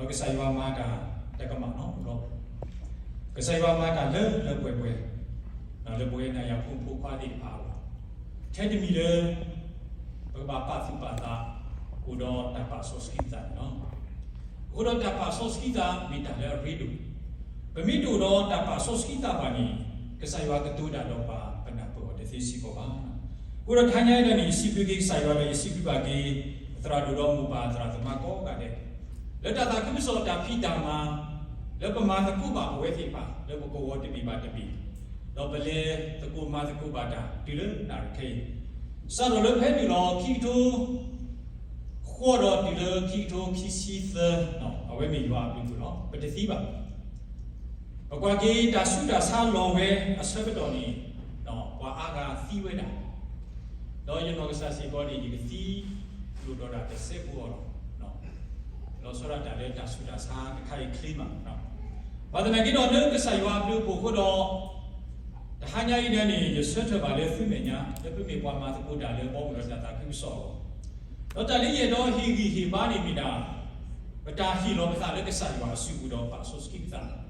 ဒီးကစၢ်ယွၤမၤတၢ်တကမၣ်နီတဘျီ, ကစၢ်ယွၤမၤတၢ်လၢလၢပှဲၤပှဲၤ လၢပဝဲနၤယၤဖိမုၣ်ဖိခွါသ့ၣ်တဖၣ်အဂီၢ်, ထဲတမံၤလၢ ပကဘၣ်ပာ်သူၣ်ပာ်သး အိၣ်ဒီးတၢ်ပာ်စီဆှံပသးန့ၣ်လီၤ. အဃိဒီးတၢ်ပာ်စီဆှံသးမ့ၢ်တၢ်လၢအရ့ဒိၣ်, ပမ့ၢ်တအိၣ်ဒီးတၢ်ပာ်စီဆှံသးဘၣ်န့ၣ် ကစၢ်ယွၤကတိၤတၢ်ဒီးပှၤ ပနၢ်ပၢၢ်အီၤတသ့စ့ၢ်ကီးဘၣ်. အဃိဒီးတဟါညါအံၤဒၣ်န့ၣ် ယစံးဘျုးက့ၤကစၢ်ယွၤဒီးယစံးဘျုးဘၣ်က့ၤ သရၣ်ဒိၣ်ဒီးမိၢ်ပၢ်သရၣ်သမါကိးဂၤဒဲး လၢတၢ်သးခုကစီၣ်အတၢ်ဖံးတၢ်မၤ လၢပမၤသကိးဘၣ်ပဝဲသ့ၣ်တဖၣ် လၢပကဝီၤတဘ့ၣ်ဘၣ်တဘ့ၣ်, ဒီးပလဲၤသကိးမၤသကိးဘၣ်တၢ်တုၤလၢနၣ်ရံၣ်ခဲအံၤ, စးထီၣ်လၢဖဲနုာ်လီၤခံကထိ ဃိးဒီးတုၤလၢခံကထိခံဆံသၢ, အဝဲမ့ၢ်ယွၤအဘျုးအဖှိၣ်လီၤ. ပတသံဘၣ်. ပကွၢ်က့ၤတၢ်ဆူးတၢ်ဆါလီၤဝဲအဆၢကတီၢ်န့ၣ် ပှၤအါဂၤသံဝဲဒၣ်, ဒီးယနီၢ်ကစၢ်စ့ၢ်ကီးန့ၣ် ယကသံလိၣ်ဒီးဒၣ်တစဲးဖိအီၤလီၤ. လီၤဆီဒၣ်တၢ်လၢတၢ်ဆူးတၢ်ဆါတခါအံၤချ့မး, ဘၣ်သနာ်က့ဒီးလၢကစၢ်ယွၤအဘျုးအဖှိၣ်အဃိဒီး တဟါညါအံၤဒၣ်န့ၣ် ယဆၢထၢၣ်ဘၣ်လၢသုမဲာ်ညါ လၢပမ့ၢ်ပှၤမၤသကိးတၢ်လၢဘီမုၢ်ဒီးတၢ်သးခုကစီၣ်အဂီၢ်, ဒီးတၢ်လၢယအဲၣ်ဒိးဟ့ၣ်ဂံၢ်ဟ့ၣ်ဘါန့ၣ်မ့ၢ်ဒၣ် ပတၢ်ဟ့ၣ်လီၤပသးလၢကစၢ်ယွၤအစုပူၤဒီးပာ်စီဆှံပသးလီၤ.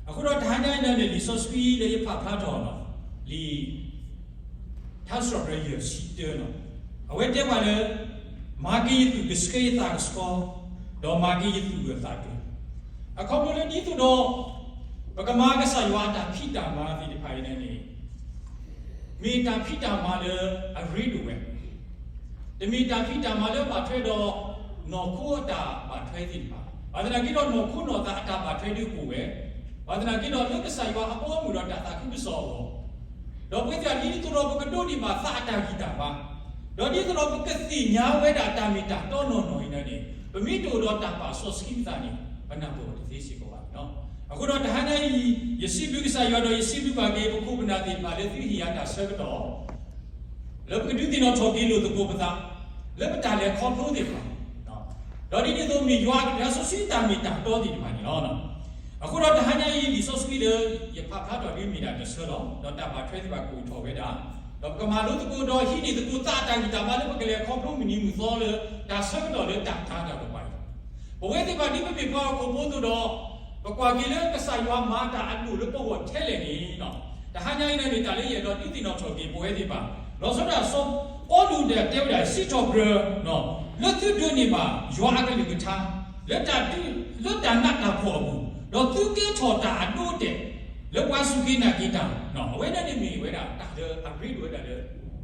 အဃိဒီးတဟါညါအံၤဒၣ်န့ၣ် လံာ်စီဆှံလၢယဖးဖျါထီၣ်လီၤ, လံာ် ထါစံးပတြၢၤယဲၢ်ဆံတၢလီၤ. အဝဲတဲပှၤလၢ မၤက့ၤယသူၣ်ကဆှီယသးကဆှီ, ဒီးမၤက့ၤယသူၣ်ဂၢၢ်သးကျၢၤ, အခီဖျိလၢဒ်သိးဒီး ပကမၤကစၢ်ယွၤအတၢ်ဖံးတၢ်မၤသ့ၣ်တဖၣ်အံၤန့ၣ် မ့ၢ်တၢ်ဖံးတၢ်မၤလၢအရ့ဒိၣ်ဝဲ, တမ့ၢ်တၢ်ဖံးတၢ်မၤလၢဘၣ်ထွဲဒီး နီၢ်ခိအတၢ်ဘၣ်ထွဲသ့ၣ်တဖၣ်, ဘၣ်သနာ်က့ဒီးနီၢ်ခိနီၢ်သးအတၢ်ဘၣ်ထွဲဒုးအိၣ်ဝဲ, ဘၣ်သနာ်က့ဒီးလၢကစၢ်ယွၤအဘီအမုၢ်ဒီးတၢ်သးခုကစီၣ်အဂီၢ်, ဒီးပဝဲသ့ၣ်ဒ်သိးဒီးပကဒိးန့ၢ်ဘၣ်သးအတၢ်ဂံၢ်တၢ်ဘါ, ဒီးဒ်သိးဒီးပကသ့ၣ်ညါဝဲဒၣ်တၢ်မ့ၢ်တၢ်တီနီၢ်နီၢ်အံၤန့ၣ် ပမ့ၢ်တအိၣ်ဒီးတၢ်ပာ်စီဆှံပသးန့ၣ် ပနၢ်ပၢၢ်အီၤတသ့စ့ၢ်ကီးဘၣ်န့ၣ်လီၤ. အဃိဒီးတဟါညါအံၤ ယစံးဘျုးကစၢ်ယွၤဒီးယစံးဘျုးဘၣ်က့ၤ ပခိၣ်ပနၢ်သ့ၣ်တဖၣ်လၢသုဟ့ၣ်ယၤတၢ်ဆၢကတီၢ် လၢပကဒုးသ့ၣ်နီၣ်ထီၣ်က့ၤလိာ်သကိးပသး လၢပတၢ်လဲၤခီဖျိသ့ၣ်တဖၣ်, ဒီးဒ်န့ၣ်အသိးမ့ၢ်ယွၤအကလုၢ်စီဆှံတၢ်မ့ၢ်တၢ်တီသ့ၣ်တဖၣ်န့ၣ်လီၤ. အဃိဒီးတဟါညါအံၤ လံာ်စီဆှံလၢယဖးဖျါထီၣ်ဒုးမ့ၢ်ဒၣ်တဆၢလီၤ. ဒီးတၢ်ဘၣ်ထွဲသ့ၣ်တဖၣ်ကအိၣ်ထီၣ်ဝဲဒၣ်, ဒီးပကမၤလိသကိးဒီးဟံးန့ၢ်သကိးသးအတၢ်ဂံၢ်တၢ်ဘါလၢပကလဲၤခီဖျိမုၢ်နံၤမုၢ်သီလၢ တၢ်ဆၢကတီၢ်လၢတၢ်တၤတၢ်ဒီးပှၤအံၤ, ပဝဲသ့ၣ်တဖၣ်ဒ်ပမ့ၢ်ပှၤဟီၣ်ခိၣ်ဖိအသိးဒီး ပကွၢ်က့ၤလၢကစၢ်ယွၤမၤတၢ်အဒိၣ်လၢပဂီၢ်ထဲလဲၣ်န့ၣ်, တဟါညါအံၤန့ၣ် တၢ်လၢယအဲၣ်ဒိးဒုးသ့ၣ်နီၣ်ထီၣ်က့ၤပဝဲသ့ၣ်တဖၣ်, လီၤဆီဒၣ်စီၤပီလူးဒီးတဲဝဲဒၣ် စံးထီၣ်ပတြၢၤ လၢသုဒိးန့ၢ်ဘၣ်ယွၤအကလုၢ်ကထါ လၢတၢ်ဒုး လၢတၢ်နးတၢ်ဖှီၣ်အပူၤ, ဒီးသုကဲထီၣ်တၢ်အဒိအတဲာ် လၢပှၤစူၢ်က့ၤနာ်က့ၤတၢ်, အဝဲဒၣ်န့ၣ်မ့ၢ်ဝဲဒၣ်တၢ်လၢအရ့ဒိၣ်ဝဲဒၣ်လၢ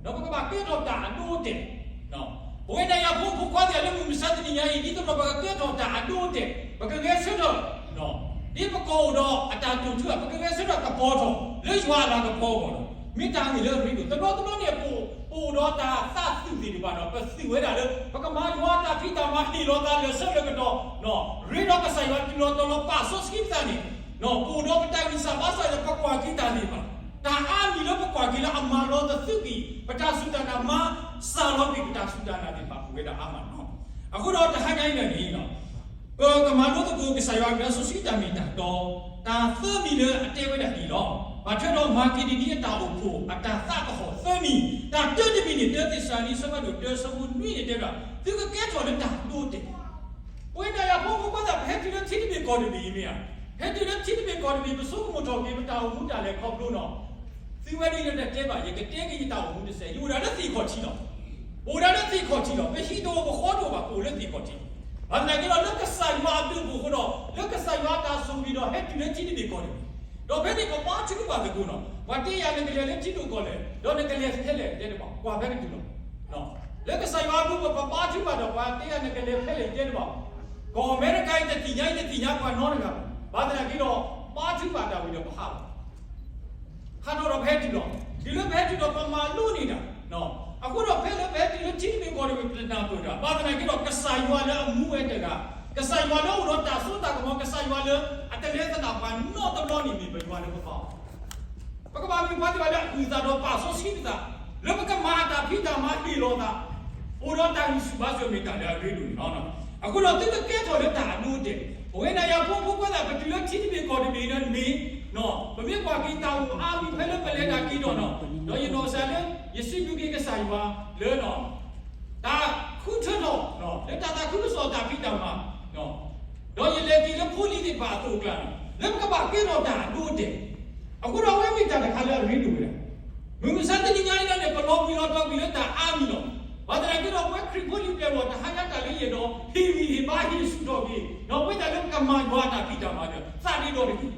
ဒီးပကဘၣ်ကဲထီၣ်တၢ်အဒိအတဲာ် ပဝဲဒၣ်ယၤဖိမုၣ်ဖိခွါသ့ၣ်လၢမုၢ်မဆါတနံၤညါအံၤ ဒ်သိးဒီးပကကဲထီၣ်တၢ်အဒိအတဲာ် ပကဂဲၤဆၢထၢၣ် ဒ်ပကအိၣ်ဒီးအတၢ်တိာ်ထူအ ပကဂဲၤဆၢထၢၣ်ကပီၤထီၣ် လၢယွၤအလၤကပီၤအဂီၢ်လီၤ. မ့ၢ်တၢ်ဂ့ၢ်လၢအရ့ဒိၣ် တဘျီတဘျီန့ၣ် ပအိၣ်ဒီးတၢ်သးသုးသ့ၣ်တဖၣ်ဒီး ပသုးဝဲဒၣ်လၢ ပကမၤယွၤအတၢ်ဖံးတၢ်မၤဟ့ၣ်လီၤသးလၢာ်ဆၢလၢာ်ကတီၢ် ရ့ဒီးကစၢ်ယွၤတုၤလီၤတီၤလီၤပာ်စီဆှံပသးန့ၣ် ပအိၣ်ဒီးပတၢ်ဂံၢ်စၢ်ဘါစၢ်ဒီး ပကွၢ်က့ၤတၢ်သ့ၣ်တဖၣ် တၢ်အါမံၤလၢပကွၢ်က့ၤလၢအမၤလီၤပသးက့ၤ ပတၢ်စူၢ်တၢ်နာ်မၤစၢ်လီၤက့ၤ ပတၢ်စူၢ်တၢ်နာ်သ့ၣ်တဖၣ်အိၣ်ဝဲဒၣ်အါမးလီၤ. အဃိဒီးတဟါညါအံၤန့ၣ် ပကမၤလိသကိးကစၢ်ယွၤအကလုၢ်စီဆှံတၢ်မ့ၢ်တၢ်တီ တၢ်သၢမံၤလၢအတဲဝဲဒၣ်ဒ်အံၤလီၤ. ဘၣ်ထွဲဒီးမၤက့ဒနံအတၢ်အိၣ်ဖှိၣ်အတၢ်သးကဟီၣ်သၢမံၤ တၢ်တၢတမံၤန့ၣ် တၢသ့းစၤလနံဆၢဖးဒိၣ်တၢဆၢဖိနွံန့ၣ်တဲဝဲဒၣ် သုကကဲထီၣ်လၢတၢ်ဒိအတဲာ် ပဝဲဒၣ်ယၤဖိမုၣ်ဖိခွါသ့ၣ် ပဟဲတုၤလၢထံတဘ့ၣ်ကီၢ်တဘ့ၣ်အံၤမ့ၢ်ဧါ, ဟဲတုၤလၢထံတဘ့ၣ်ကီၢ်တဘ့ၣ် ပဆိကမိၣ်ထီၣ်က့ၤပတၢ်အိၣ်မူတၢ်လဲၤခီဖျိနီၤ သုဝဲဒၣ်ယတတဲဘၣ် ယကတဲက့ၤယတၢ်အိၣ်မူတစဲး ယအိၣ်ဒၣ်လၢသ့ၣ်ခီၣ်ထံးလီၤ. ပအိၣ်ဒၣ်လၢသ့ၣ်ခီၣ်ထံးလီၤ. ပဟံၣ်တအိၣ်ပဃီတအိၣ်ဘၣ် ပအိၣ်လၢသ့ၣ်ခီၣ်ထံး. ဘၣ်သနာ်က့ဒီးလၢကစၢ်ယွၤအဘျုးအဖှိၣ်အဃိဒီး လၢကစၢ်ယွၤအတၢ်ဆိၣ်ဂ့ၤဒီးဟဲတုၤလၢထံတဘ့ၣ်ကီၢ်တဘ့ၣ် ဒီးဖဲန့ၣ်ပဘါထုကဖၣ်သကိးနီၤ ပှၤတဲယၤနကလဲၤလၢထံဒိၣ်ကီၢ်လဲၢ် ဒီးနကလဲၤဖဲလဲၣ်တဲတဘၣ် ကွၢ်ဖဲကတုၤလီၤ. လၢကစၢ်ယွၤအဘျုးအဖှိၣ် ပဘါထုကဖၣ်ဒီးပှၤတဲယၤနကလဲၤဖဲလဲၣ်တဲတဘၣ် ကီၢ်အမဲရကၤအံၤတသ့ၣ်ညါအံၤတသ့ၣ်ညါပှၤနီတဂၤဘၣ်. ဘၣ်သနာ်က့ဒီး ဘါထုကဖၣ်တၢ်ဝံၤဒီးပဟးလီၤ ဟးထီၣ်ဒီးပဟဲတုၤလီၤ. တုၤလၢပဟဲတုၤဒီးပမၤလိန့ၢ်တၢ် အဃိဒီးဖဲလၢပဟဲတုၤလၢထံတဘ့ၣ်ကီၢ်တဘ့ၣ် ပတနၢ်ပၢၢ်တၢ် ဘၣ်သနာ်က့ဒီး ကစၢ်ယွၤလၢအမူဝဲတဂၤ, ကစၢ်ယွၤလၢအိၣ်ဒီးတၢ်စိတၢ်ကမီၤ, ကစၢ်ယွၤလၢအတလဲသဒၣ်ပှၤနီတဘျီန့ၣ်မ့ၢ်ပယွၤလၢပဘါအီၤ ပကဘၣ်မ့ၢ်ပှၤသ့ၣ်တဖၣ်လၢအဂုၤအသးဒီးပာ်စီဆှံပသး လၢပကမၤအတၢ်ဖံးတၢ်မၤဟ့ၣ်လီၤသး, အိၣ်ဒီးတၢ်ဂံၢ်ဆူၣ်ဘါဆူၣ်မ့ၢ်တၢ်လၢအရ့ဒိၣ်န့ၣ်လီၤ. အဃိဒီးသုကကဲထီၣ်လၢတၢ်အဒိအတဲာ်, ပဝဲနၤယၤဖိမုၣ်ဖိခွါသ့ၣ် ပတုၤလၢထံတဘ့ၣ်ကီၢ်တဘ့ၣ်ဒီးမ့ၢ်, ပမ့ၢ်ကွၢ်က့ၤတၢ်အိၣ်အါမံၤဖဲလၢပလဲၤတၢ်က့ၤဒီးနီၤ, ဒီးယနီၢ်ကစၢ်လၢ ယစံးဘျုးက့ၤကစၢ်ယွၤလၢ တၢ်ဃုထၢထီၣ် လၢတၢ်သးခုကစီၣ်တၢ်ဖံးတၢ်မၤ, ဒီးယ ဖိလံၤသ့ၣ်တဖၣ်အသိးအကျါန့ၣ် လၢပကဘၣ်ကဲထီၣ်တၢ်အဒိအတဲာ်, အဃိဒီးအဝဲမ့ၢ်တၢ်တခါလၢအရ့ဒိၣ်ဝဲဒၣ်. မုၢ်မဆါတနံၤညါအံၤဒၣ်န့ၣ် ပလီၤဘှံးလီၤတီၤကွံာ်လၢတၢ်အါမံၤလီၤ. ဘၣ်သနာ်က့ဒီး ပဝဲခရံာ်ဖိလံၤပျဲၢ်လီၤ တဟါညါတၢ်လၢယအဲၣ်ဒိးဟ့ၣ်ဂံၢ်ဟ့ၣ်ဘါဟ့ၣ်ဆူၣ်ထီၣ်က့ၤ ဒီးပဝဲဒၣ်လၢကမၤယွၤအတၢ်ဖံးတၢ်မၤဒီး သးဒ့ဒီတက့ၢ်.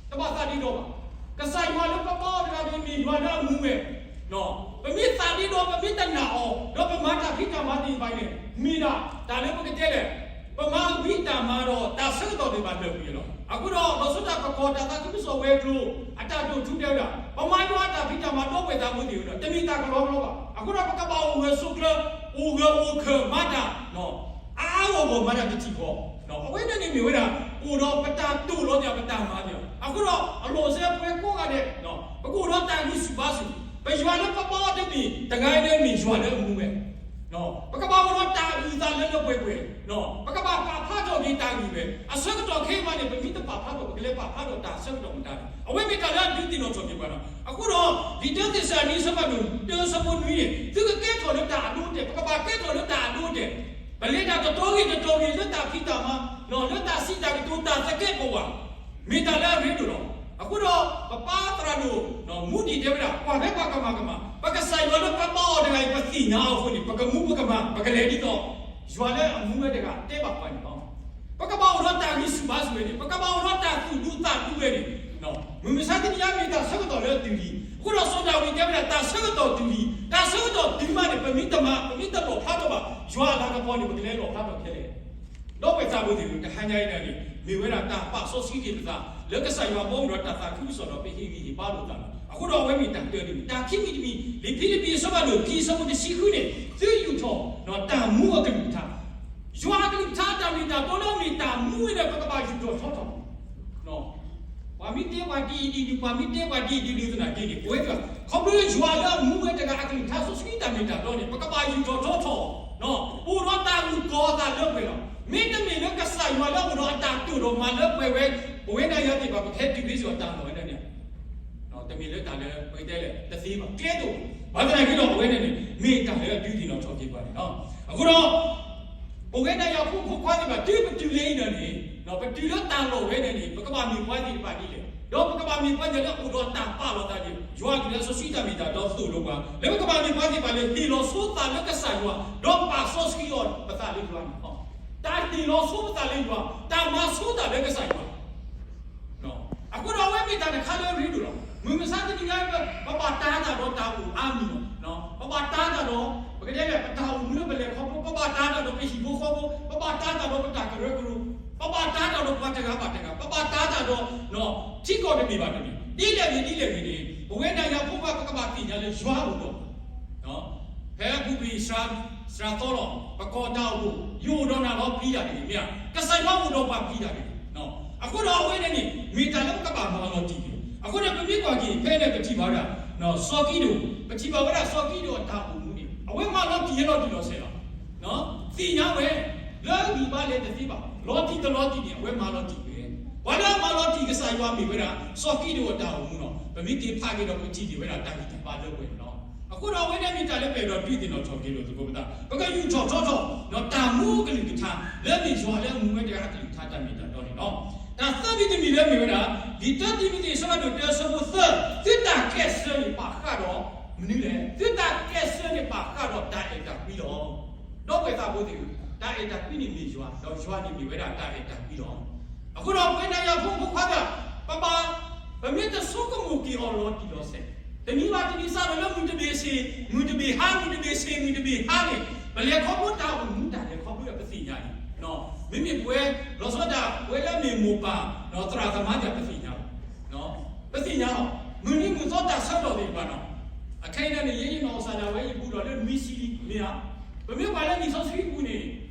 တဘၣ်သးဒ့ဒီဘၣ်. ကစၢ်ယွၤလၢပဘါအီၤတဂၤန့ၣ် မ့ၢ်ယွၤလၢအမူဝဲ ပမ့ၢ်သးဒ့ဒီ ပမ့ၢ်တနာ်အီၤ ဒီးပမၤတၢ်ဖံးတၢ်မၤသ့ၣ်တဖၣ်န့ၣ် မ့ၢ်ဒၣ်တၢ်လၢပကတဲလဲၣ်, ပမၤဝံတၢ်မၤဒီးတၢ်ဆၢကတီၢ်သ့ၣ်တဖၣ်လၢာ်ကွံာ်လီၤ. အဃိဒီး လီၤဆီဒၣ်တၢ်ကီၢ်တၢ်သးခုကစီၣ်ဝဲၤကျိၤ အတၢ်တိာ်ထူတဲဝဲဒၣ် ပမၤယွၤအတၢ်ဖံးတၢ်မၤဒီပုၢ်ဝဲၢ်သးဘိသ့ၣ်တဖၣ်ဒီး တမ့ၢ်တၢ်ကလီကလီဘၣ်. အဃိဒီးပကဘၣ်အိၣ်ဂၢၢ်ဆိးကျၢၤ အိၣ်ဂၢၢ်အိၣ်ခၢၣ်မၤတၢ် အါအါဂီၢ်ဂီၢ်မၤတၢ်တထံၣ်ဃီ, အဝဲန့ၣ်န့ၣ်မ့ၢ်ဝဲဒၣ် အိၣ်ဒီးပတၢ်တိာ်လီၤသ့ၣ် ပတၢ်မၤသ့ၣ်. အဃိဒီးအလီၢ်စဲပဝဲကိးဂၤဒဲး ပကအိၣ်ဒီးတၢ်ဂံၢ်ဆူၣ်ဘါဆူၣ်, ပယွၤလၢပဘါအီၤတမ့ၢ်တဂၤအံၤလၢမ့ၢ်ယွၤလၢအမူဝဲ ပကဘၣ်အိၣ်ဒီးတၢ်အုၣ်သးလၢလၢပှဲၤပှဲၤ, ပကဘၣ်ပာ်ဖျါထီၣ်က့ၤတၢ်ဂ့ၢ်ဝဲ အဆၢကတီၢ်ခဲအံၤမးန့ၣ် ပမ့ၢ်တပာ်ဖျါထီၣ် ပကလဲၤပာ်ဖျါထီၣ်တၢ်ဆၢကတီၢ်မတၤလဲၣ်. အဝဲမ့ၢ်တၢ်လၢအဒုးသ့ၣ်နီၣ်ထီၣ်က့ၤပှၤလီၤ. အဃိဒီး လံာ်တၢသ့းစၤလနံ အဆၢဖးဒိၣ်တၢ အဆၢဖိနွံန့ၣ် သုကကဲထီၣ်လၢတၢ်အဒိအတဲာ်, ပကဘၣ်ကဲထီၣ်လၢတၢ်အဒိအတဲာ်, ပလဲၤတၢ်တတီၤဂ့ၤတတီၤဂ့ၤ လၢတၢ်ဖံးတၢ်မၤ လၢတၢ်စံးတၢ်ကတိၤ တၢ်သကဲးပဝး မ့ၢ်တၢ်လၢအရ့ဒိၣ်လီၤ. အဃိဒီး ပပၢ်သရၣ်ဒိၣ် မူဒံးတဲဝဲဒၣ် ကွၢ်ဖဲပှၤကမၤကမၣ် ပကစၢ်ယွၤလၢပဘါအီၤတဂၤအံၤ ပသ့ၣ်ညါအီၤအဃိန့ၣ် ပကမူပကမၤ ပကလဲၤဒ်သိး ယွၤလၢအမူဝဲတဂၤတဲဘၣ်ပှၤန့ၣ်လီၤ. ပကဘၣ်အိၣ်ဒီးတၢ်ဂံၢ်ဆူၣ်ဘါဆူၣ်ဝဲန့ၣ် ပကဘၣ်အိၣ်ဒီးတၢ်သူၣ်ဒူသးဒူဝဲန့ၣ် မုၢ်မဆါတနံၤအံၤမ့ၢ်တၢ်ဆၢကတီၢ်လၢအတုၤလံ. အဃိဒီးစီၤဒၤဝံးတဲဝဲဒၣ် တၢ်ဆၢကတီၢ်တုၤလံ, တၢ်ဆၢကတီၢ်တုၤမးန့ၣ် ပမ့ၢ်တမၤ ပမ့ၢ်တလီၣ်ဖျါထီၣ်ဘၣ် ယွၤအလၤကပီၤန့ၣ် ပကလဲၤလီၣ်ဖျါထီၣ်ခဲလၢာ်. ဒီပုၢ်ဝဲၢ်သးဘိသ့ၣ်ဧၢ, တဟါညါအံၤဒၣ်န့ၣ် မ့ၢ်ဝဲဒၣ်တၢ်ပာ်စီဆှံက့ၤပသး လၢကစၢ်ယွၤဘီမုၢ်ဒီးတၢ်သးခုကစီၣ်ဒီး ပဟ့ၣ်ဂံၢ်ဟ့ၣ်ဘါလိာ်သးလီၤ. အဃိဒီးအဝဲမ့ၢ်တၢ်တၢတမံၤ, တၢ်ခံမံၤတမံၤ, လံာ်ဖံလံးပံးအဆၢဖးဒိၣ်ခံ အဆၢဖိတဆံဃုန့ၣ် သုယူာ်ထီၣ်တၢ်မူအကလုၢ်ကထါ ယွၤအကလုၢ်ကထါတၢ်မ့ၢ်တၢ်တီလၢအမ့ၢ်တၢ်မူဝဲန့ၣ် ပကဘၣ်ယူာ်ထီၣ်ထီထီၣ်. ပှၤမ့ၢ်တဲပှၤဒ်အံၤဒ်နုၤ, ပှၤမ့ၢ်တဲပှၤဒ်အံၤဒ်နုၤသနာ်က့န့ၣ် ပဝဲသ့ၣ် ခီဖျိယွၤလၢအမူဝဲတဂၤအကလုၢ်ကထါစီဆှံတၢ်မ့ၢ်တၢ်တီန့ၣ် ပကဘၣ်ယူာ်ထီၣ်ထီထီၣ်, အိၣ်ဒီးတၢ်အုၣ်ကီၤအသးလၢပှဲၤလီၤ. မ့တမ့ၢ်လၢကစၢ်ယွၤလၢအအိၣ်ဒီးအတၢ်တိာ်ဒီးမၤလၢပှဲၤဝဲ ပဝဲဒၣ်ယၤသ့ၣ်တဖၣ် ပကဟဲတုၤဖဲစ့ၢ်ကီးတၢ်လီၢ်ဝဲဒၣ်န့ၣ် တမ့ၢ်လၢတၢ်လၢပကတဲလဲၣ် တသ့ဘၣ် ကျဲတအိၣ်. ဘၣ်သနာ်က့ဒီး အဝဲန့ၣ်န့ၣ် မ့ၢ်တၢ်လၢအဒုးသ့ၣ်နီၣ်ထီၣ်က့ၤပှၤန့ၣ်လီၤ. အဃိဒီး ပဝဲဒၣ်ယၤဖိမုၣ်ဖိခွါသ့ၣ်တဖၣ် တုၤပတုၤလၢအံၤဒီးန့ၣ် ပတုၤလၢတၢ်လီၢ်ဝဲန့ၣ်န့ၣ် ပကဘၣ်မ့ၢ်ပှၤသ့ၣ်တဖၣ်ဒ်လဲၣ်, ဒီးပကဘၣ်မ့ၢ်ပှၤသ့ၣ်တဖၣ်လၢအအိၣ်ဒီးတၢ်ပာ်လီၤသးက့ၤ ယွၤအကလုၢ်ကထါစီဆှံတၢ်မ့ၢ်တၢ်တီသိၣ်လိပှၤ လၢပကဘၣ်မ့ၢ်ပှၤသ့ၣ်တဖၣ်လၢဟ့ၣ်လီၤဆိသးလၢကစၢ်ယွၤ ဒီးပာ်စီဆှံအီၤပသးလၢယွၤန့ၣ်လီၤ. တၢ်ဟ့ၣ်လီၤဆိပသးလၢယွၤ တၢ်မၤဆိတၢ်လၢကစၢ်ယွၤ အဃိဒီးအဝဲမ့ၢ်တၢ်တခါလၢအရ့ဒိၣ်လီၤ. မုၢ်မဆါတနံၤညါ ပဘၣ်တၢ်တၢ်ဒီးတၢ်အိၣ်အါမံၤလီၤ. ပဘၣ်တၢ်တၢ်ဒီး ပကတဲလဲၣ် ပတၢ်အိၣ်မူလၢပလဲၤခီဖျိ, ပဘၣ်တၢ်တၢ်ဒီးပဟံၣ်ဖိဃီဖိ, ပဘၣ်တၢ်တၢ်ဒီးပတၢ်ကရၢကရိ, ပဘၣ်တၢ်တၢ်ဒီးပှၤတဂၤဘၣ်တဂၤ, ပဘၣ်တၢ်တၢ်ဒီး ထံကီၢ်တဘ့ၣ်ဘၣ်တဘ့ၣ်, ဒ်လဲၣ်ဂ့ၤဒ်လဲၣ်ဂ့ၤန့ၣ် ပဝဲဒၣ်ယၤဖိခွါ ပကဘၣ်သ့ၣ်ညါလၢယွၤအိၣ်ဒီး ဖဲအပူၤကွံာ် စှၤသီလီၤ ပကီၢ်တၢ်အိၣ်ဖှိၣ် ယအိၣ်ဒီးနၤလီၤပျံၤတၢ်တဂ့ၤ မ့ၢ်ဧါ, ကစၢ်ယွၤအိၣ်ဒီးပှၤပျံၤတၢ်တဂ့ၤ. အဃိဒီးအဝဲန့ၣ်န့ၣ် မ့ၢ်တၢ်လၢပကဘၣ်မၤလီၤတံၢ်က့ၤ. အဃိန့ၣ် ပမ့ၢ်ကွၢ်က့ၤ ဖဲန့ၣ်ပထံၣ်ဘၣ်ဝဲဒၣ် စီၤကံဒိၣ်, ပထံၣ်ဘၣ်ဝဲဒၣ်စီၤကံဒိၣ်အတၢ်အိၣ်မူန့ၣ် အဝဲမၤလီၤတံၢ်လီၤလီၤဆဲးလီၤ. သ့ၣ်ညါဝဲ လၢအဂံၢ်ဘါလဲၣ်တသ့ဘၣ်, လီၤတံၢ်တလီၤတံၢ်န့ၣ် အဝဲမၤလီၤတံၢ်ဝဲ. ပှၤလၢအမၤလီၤတံၢ်ကစၢ်ယွၤမ့ၢ်ဝဲဒၣ် စီၤကံဒိၣ်အတၢ်အိၣ်မူလီၤ. ပမ့ၢ်က့ၤဖးက့ၤဒီး ပထံၣ်န့ၢ်ဝဲဒၣ်တၢ်ဂံၢ်တၢ်ဘါလၢပှဲၤန့ၣ်လီၤ. အဃိဒီးအဝဲန့ၣ်မ့ၢ်တၢ်လၢပအဲၣ်ဒိးဒုးသ့ၣ်နီၣ်ထီၣ်က့ၤလိာ်သကိးပသး, ပကယူာ်ထီၣ်ထီထီၣ် ဒီးတၢ်မူအကလုၢ်ကထါ လၢမ့ၢ်ယွၤလၢအမူဝဲတဂၤအကလုၢ်ကထါတၢ်မ့ၢ်တၢ်တီန့ၣ်လီၤ. တၢ်သၢမံၤတမံၤလၢမ့ၢ်ဝဲဒၣ် လံာ်တၢတံၤမသ့း အဆၢဖးဒိၣ်တၢ အဆၢဖိသၢ, သုတၢ်ကျဲးစၢးန့ၣ်ပာ်ဃာ်ဒီးမနုၤလဲၣ်. သုတၢ်ကျဲးစၢးန့ၣ်ပာ်ဃာ်ဒီးတၢ်အဲၣ်တၢ်ကွံလီၤ. ဒီပုၢ်ဝဲၢ်သးဘိသ့ၣ်ဧၢ, တၢ်အဲၣ်တၢ်ကွံန့ၣ်မ့ၢ်ယွၤ, ဒီးယွၤန့ၣ်မ့ၢ်ဝဲဒၣ်တၢ်အဲၣ်တၢ်ကွံလီၤ. အဃိဒီးပဝဲဒၣ်ယၤဖိမုၣ်ဖိခွါသ့ၣ်, ပဘၣ်, ပမ့ၢ်တဆိကမိၣ်က့ၤအီၤလီၤတံၢ်လီၤဆဲး, တနံၤဘၣ်တနံၤစးထီၣ်လၢမုၢ်တဘ့ၣ်ဆ့, မုၢ်တဘ့ၣ်ဟါ, မုၢ်တဘ့ၣ်ဆ့, မုၢ်တဘ့ၣ်ဟါန့ၣ် ပလဲၤခီဖျိတၢ်အိၣ်မူတၢ်လဲၤခီဖျိဒီးပသ့ၣ်ညါန့ၣ်, မ့မ့ၢ်ပဝဲ လီၤဆီဒၣ်တၢ် ပဝဲလၢအမ့ၢ်မိၢ်ပၢ် ဒီးသရၣ်သမါသ့ၣ် ပသ့ၣ်ညါလီၤ. ပသ့ၣ်ညါလီၤ. မုၢ်နံၤမုၢ်သီတၢ်ဆၢကတီၢ်သ့ၣ်တဖၣ်လီၤ. အခဲအံၤန့ၣ် ယဲယနီၢ်ကစၢ်ဒၣ်ဝဲ ယဘူးထီၣ်လၢနွံဆံလံ မ့ၢ်ဧါ. ပမ့ၢ်ကွၢ်လၢလံာ်စီဆှံအပူၤန့ၣ်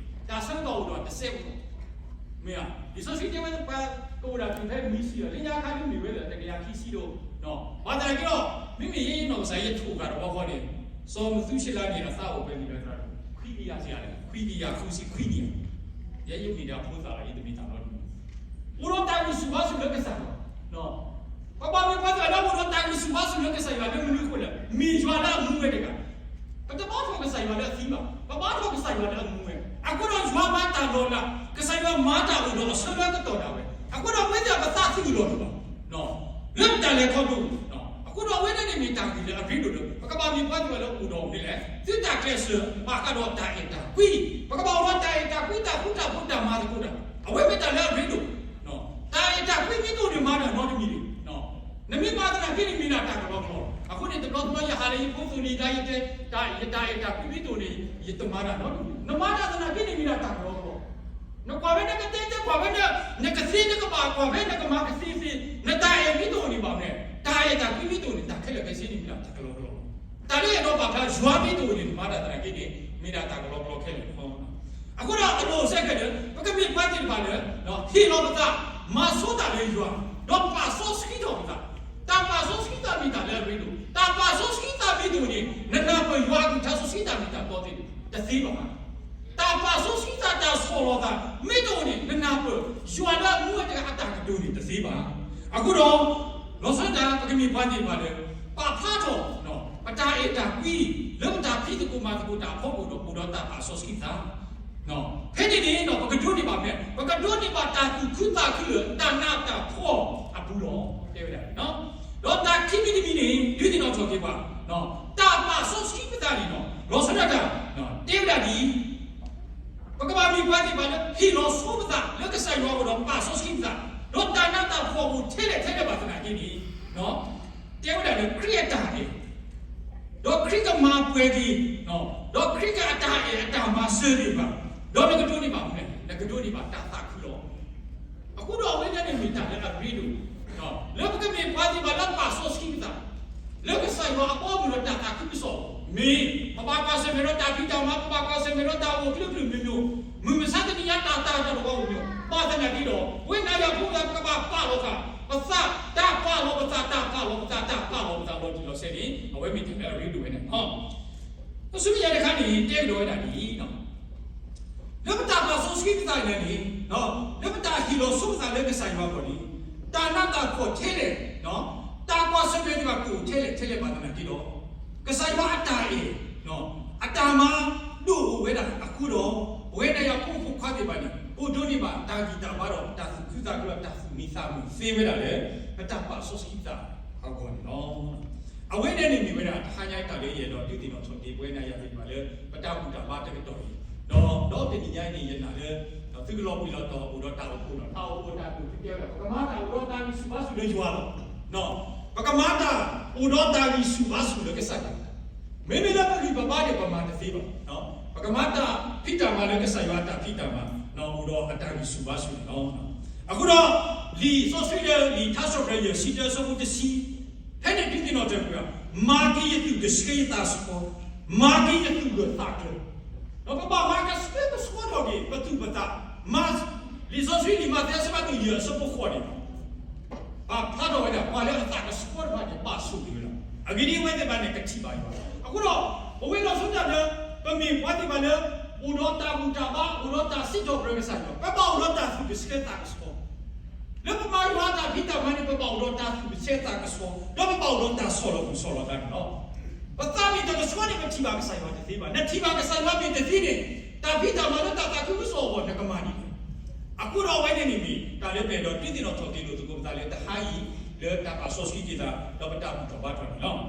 တၢ်ဆၢကတီၢ်အိၣ်ဒီးတစဲးအိၣ်လီၤ. မ့ၢ်ဧါ. လံာ်စီဆှံတဲဝဲပှၤကအိၣ်ဒၣ်တုၤဖဲနွံဆံလီၤ. လၢညါခါဒ်မ့ၢ်ဝဲလၢတကယၤခံဆံဒီး, ဘၣ်သနာ်က့ဒီး မ့မ့ၢ်ယဲယနီၢ်ကစၢ် ယထိၣ်ဃာ်တဘျီဃီန့ၣ် စီၤမသူၤၡလၤန့ၣ်ဒီးသးအိၣ်ဖဲန့ၣ်ဒီး ခွံကယၤစ့ၢ်ဧါ, ခွံကယၤဃုဆံခွံနံၣ်ဧါ. ယဲယမ့ၢ်ဒၣ်ဖိသၣ်လီၤ ယတမ့ၢ်တၢ်လီၤ. အိၣ်ဒီးတၢ်ဂံၢ်ဆူၣ်ဘါဆူၣ်လၢကစၢ်ယွၤ ပဘၣ်မ့ၢ်ပှၤသ့ၣ်တဖၣ်လၢအိၣ်ဒီးတၢ်ဂံၢ်ဆူၣ်ဘါဆူၣ်လၢကစၢ်ယွၤလၢမနုၤအဃိလဲၣ်, မ့ၢ်ယွၤလၢအမူဝဲတဂၤ. ပတဘါထီၣ်ကစၢ်ယွၤလၢအသံဘၣ်, ပဘါထီၣ်ကစၢ်ယွၤလၢအမူဝဲ. အဃိဒီးယွၤမၤတၢ်လီၤလး, ကစၢ်ယွၤ မၤတၢ်အိၣ်ဒီးအဆၢလၢကတီၢ်ဒၣ်ဝဲ, အဃိဒီးအဝဲသ့ၣ်ပသးသံအလီၢ်လၢၤဘၣ်, လၢပတၢ်လဲၤခီဖျိ, အဃိဒီးအဝဲန့ၣ်န့ၣ်မ့ၢ်တၢ်ဂ့ၢ်လၢအရ့ဒိၣ်လၢ ပကဘၣ်မ့ၢ်ပှၤသ့ၣ်တဖၣ်လၢအိၣ်ဒီးအီၤန့ၣ်လဲၣ်, သုတၢ်ကျဲးစၢးဘၣ်ဃးဒီးတၢ်အဲၣ်တၢ်ကွံ, ပကဘၣ်အိၣ်ဒီးတၢ်အဲၣ်တၢ်ကွံ တၢ်ဃူတၢ်ဖိး တၢ်မၤသကိးတၢ်, အဝဲမ့ၢ်တၢ်လၢအရ့ဒိၣ်, တၢ်အဲၣ်တၢ်ကွံမ့ၢ်တအိၣ်န့ၣ် မၤတၢ်နီတမံၤန့ၣ် နမ့ၢ်မၤသနာ်က့န့ၣ် မ့ၢ်ဒၣ်တၢ်ကလီကလီ, အဃိန့ၣ် တဘျီတဘျီယဟးလၢယဖိသူၣ်လံၤဒၣ်ယတဲ, တၢ် ယတၢ်အဲၣ်တၢ်ကွံမ့ၢ်တအိၣ်န့ၣ် ယတမၤတၢ်နီတမံၤ, နမၤတၢ်သနာ်က့န့ၣ် မ့ၢ်ဒၣ်တၢ်ကလီကလီ, နကွၢ်ဖဲနကတဲတဲ ကွၢ်ဖဲနကသ့နကဘၣ် ကွၢ်ဖဲနကမၤကသ့သ့, နတၢ်အဲၣ်မ့ၢ်တအိၣ်န့ၣ်ဘၣ်မနုၤလဲၣ်, တၢ်အဲၣ်တၢ်ကွံမ့ၢ်တအိၣ်န့ၣ် တၢ်ခဲလၢာ်ခဲဆ့န့ၣ် မ့ၢ်ဒၣ်တၢ်ကလီကလီ, တၢ်လၢအဲၣ်ဒိးပာ်ဖျါ ယွၤမ့ၢ်တအိၣ်န့ၣ် နမၤတၢ်သနာ်က့န့ၣ် မ့ၢ်ဒၣ်တၢ်ကလီကလီခဲလၢာ်လီၤ. အဃိဒီးအလိၤစဲဃဲဒီး ပကမ့ၢ်ပှၤသ့ၣ်တဖၣ်လၢ ဟ့ၣ်လီၤပသး, မၤဆိတၢ်လၢယွၤ, ဒီးပာ်စီဆှံထီၣ်ပသး, တၢ်ပာ်စီဆှံသးမ့ၢ်တၢ်လၢအရ့ဒိၣ်, တၢ်ပာ်စီဆှံသးမ့ၢ်တအိၣ်န့ၣ် နနၢ်ပၢၢ်ယွၤအကလုၢ်ကထါစီဆှံသးမ့ၢ်တၢ်တီသ့ၣ်တသ့ဘၣ်, တၢ်ပာ်စီဆှံသး တၢ်ဆီၣ်လီၤသး မ့ၢ်တအိၣ်န့ၣ် နနၢ်ပၢၢ် ယွၤလၢအမူဝဲတဂၤအတၢ်ကတိၤန့ၣ်တသ့ဘၣ်. အဃိဒီး လီၤဆီဒၣ်တၢ် ပကမ့ၢ်ပှၤသ့ၣ်တဖၣ်လၢ ပာ်ဖျါထီၣ် ပတၢ်အဲၣ်တၢ်ကွံ လၢပတၢ်ဖံးသကိးမၤသကိးတၢ်အဖီခိၣ်ဒီး အိၣ်ဒီးတၢ်ပာ်စီဆှံသး ဖဲန့ၣ်န့ၣ် ပကဒိးန့ၢ်ဘၣ်မနုၤလဲၣ်, ပကဒိးန့ၢ်ဘၣ်တၢ်သူၣ်ခုသးခုလၢတၢ်နးတၢ်ဖှီၣ်အပူၤလီၤ. တဲဝဲဒၣ်န့ၣ်, ဒီးတၢ်ခံမံၤတမံၤန့ၣ် ဒုးသ့ၣ်နီၣ်ထီၣ်က့ၤပှၤ, တၢ်ပာ်စီဆှံပသးန့ၣ် လီၤဆီဒၣ်တၢ် တဲဝဲဒၣ်ဒ်အံၤ, ပကဘၣ်မ့ၢ်ပှၤသ့ၣ်တဖၣ်လၢ ဟ့ၣ်လီၤဆိပသးလၢကစၢ်ယွၤအအိၣ်ဒီးပာ်စီဆှံပသး, ဒီးတၢ်နးတၢ်ဖှီၣ်အပူၤထဲလဲၣ်ထဲလဲၣ်ဘၣ်သနာ်က့န့ၣ်, တဲဝဲဒၣ်လၢခရံာ်အတၢ်အဲၣ် ဒီးခရံာ်ကမၤပှဲၤက့ၤ, ဒီးခရံာ်ကအတၢ်အဲၣ်အတၢ်မၤစၢၤသ့ၣ်တဖၣ်, ဒီးနကဒိးန့ၢ်ဘၣ်မနုၤလဲၣ်, နကဒိးန့ၢ်ဘၣ်တၢ်သးခုလီၤ. အဃိဒီးအဝဲန့ၣ်န့ၣ်မ့ၢ်တၢ်လၢအရ့ဒိၣ်, လၢပကမ့ၢ်ပှၤသ့ၣ်တဖၣ်လၢပာ်စီဆှံပသး လၢကစၢ်ယွၤအဘီအမုၢ်ဒီးတၢ်သးခုကစီၣ်, မ့ၢ်ပဘၣ်ကွၢ်ဆၢၣ်မဲာ်ဒီးတၢ်ဖံးတၢ်မၤ, ပဘၣ်ကွၢ်ဆၢၣ်မဲာ်ဒီးတၢ်အိၣ်ဖှိၣ်ကလုာ်ကလုာ်မံၤမံၤ, မုၢ်မဆါတနံၤညါတၢ်တၢ်တၢ်တဝီမံၤမံၤ, ဘၣ်သနာ်က့ဒီး ပဝဲနၤယၤဖိသၣ် ပကဘၣ်ပာ်လီၤသး, ပသးတၢ်ပာ်လီၤပသး တၢ်ပာ်လီၤပသး တၢ်ပာ်လီၤပသးလီၤတံၢ်လီၤဆဲးန့ၣ် အဝဲမ့ၢ်တၢ်လၢအရ့ဒိၣ်ဝဲန့ၣ်လီၤ. ပဆူမဲာ်ညါတခါန့ၣ် တဲကဒီးဝဲဒၣ်ဒ်အံၤ, လၢပတၢ်ပာ်စီဆှံပသးန့ၣ်န့ၣ်, လၢပတၢ်ဟ့ၣ်လီၤဆိပသးလၢကစၢ်ယွၤအဂီၢ်န့ၣ်, တၢ်နးတၢ်ဖှီၣ်ထဲလဲၣ်, တၢ်ကွၢ်ဆၢၣ်မဲာ်သ့ၣ်တဖၣ်ကအိၣ်ထဲလဲၣ်ထဲလဲၣ်ဘၣ်သနာ်က့ဒီး, ကစၢ်ယွၤအတၢ်အဲၣ် အတၢ်မၤဒိၣ်အိၣ်ဝဲဒၣ်အဃိဒီး, ပဝဲနၤယၤဖိမုၣ်ဖိခွါသ့ၣ်တဖၣ်န့ၣ် ပဒိးန့ၢ်ဘၣ်တၢ်ဂံၢ်တၢ်ဘါဒီးတၢ်သူၣ်ခုသးခုဒီးတၢ်သူၣ်မံသးမုာ်သ့ဝဲဒၣ်လၢ ပတၢ်ပာ်စီဆှံပသးအဂီၢ်န့ၣ်လီၤ. အဝဲန့ၣ်န့ၣ်မ့ၢ်ဝဲဒၣ်တဟါညါအံၤတၢ်လၢယအဲၣ်ဒိးဒုးသ့ၣ်နီၣ်ထီၣ်က့ၤ ပဝဲနၤယၤသ့ၣ်တဖၣ်လၢ ပတၢ်ဘူၣ်တၢ်ဘါတကတီၢ်အံၤ, ဒီးဒီးတနံၤညါအံၤန့ၣ် ယနာ်လၢ သုကလီၤဘှံးလီၤတီၤအိၣ်ဒီးတၢ်အိၣ်ဖှိၣ်ဒီး တၢ်အိၣ်ဖှိၣ်တၢ်ဒိၣ်သုတဲဝဲဒၣ် ပကမၤတၢ်အိၣ်ဒီးတၢ်ဂံၢ်ဆူၣ်ဘါဆူၣ်လၢယွၤလီၤ. ပကမၤတၢ်အိၣ်ဒီးတၢ်ဂံၢ်ဆူၣ်ဘါဆူၣ်လၢကစၢ်ယွၤ, မ့မ့ၢ်လၢပဂံၢ်ပဘါန့ၣ် ပမၤတသ့ဘၣ်. ပကမၤတၢ်ဖံးတၢ်မၤလၢကစၢ်ယွၤအတၢ်ဖံးတၢ်မၤ, အိၣ်ဒီးအတၢ်ဂံၢ်ဆူၣ်ဘါဆူၣ်န့ၣ်လီၤ. အဃိဒီး လံာ်စီဆှံလၢလံာ်ထါစံးပတြၢၤယဲၢ်ဆံတၢ အဆၢဖိတဆံ ဖဲန့ၣ်ဒုးသ့ၣ်နီၣ်ထီၣ်ပှၤ, မၤက့ၤယသူၣ်ကဆှီယသးဆှီ, မၤက့ၤယသူၣ်ဂၢၢ်သးကျၢၤ, ဒီးပဘၣ်မၤကဆှဲကဆှီထီၣ်က့ၤ ပသူၣ်ပသး, မၤ, လံာ်စီဆှံလံာ်မးသဲအဆၢဖးဒိၣ်ယဲၢ်အဆၢဖိဃိးန့ၣ် ပာ်ဖျါထီၣ်ဝဲဒၣ် ပှၤလၢအသးကဆှီတဖၣ်န့ၣ် ဘၣ်ဆိၣ်ဂ့ၤဝဲဒၣ်, အဂ့ၢ်ဒ်အံၤ အဝဲသ့ၣ်တဖၣ်န့ၣ် ကထံၣ်ဘၣ်ယွၤလီၤ. အဃိဒီး ပဝဲလီၤဆီဒၣ်တၢ်လၢ ပမ့ၢ်ပှၤသ့ၣ်တဖၣ်လၢ အိၣ်ဒီးတၢ်ဘူၣ်တၢ်ဘါ အိၣ်ဒီးတၢ်စံးထီၣ်ပတြၢၤကစၢ်ယွၤ, ပဘၣ်အိၣ်ဒီးတၢ်သူၣ်ကဆှီသးကဆှီ လၢပမၤယွၤအတၢ်ဖံးတၢ်မၤန့ၣ် ပဘၣ်အိၣ်ဒီးတၢ်သူၣ်ကဆှီသးကဆှီ, ဒီးပဘၣ်အိၣ်ဒီးတၢ်ဆီၣ်လီၤသူၣ်ဆီၣ်လီၤသးန့ၣ်လီၤ. ပသးမ့ၢ်တကဆှီန့ၣ် ပထံၣ်ဘၣ်ကစၢ်ယွၤတသ့ဘၣ်. နထံၣ်ဘၣ်ကစၢ်ယွၤမ့ၢ်တသ့န့ၣ် တၢ်ဖံးတၢ်မၤလၢတၢ်သးခုကစီၣ်အဂီၢ် နကမၤဒ်လဲၣ်. အဃိဒီးအဝဲန့ၣ်န့ၣ်မ့ၢ် တၢ်လၢပအဲၣ်ဒိးဒုးသ့ၣ်နီၣ်ထီၣ်က့ၤလိာ်သကိးပသးလၢတဟါအံၤ လၢတၢ်ပာ်စီဆှံက့ၤသး ဒီးပတၢ်ဘူၣ်ထီၣ်ဘါထီၣ်န့ၣ်လီၤ. လံာ်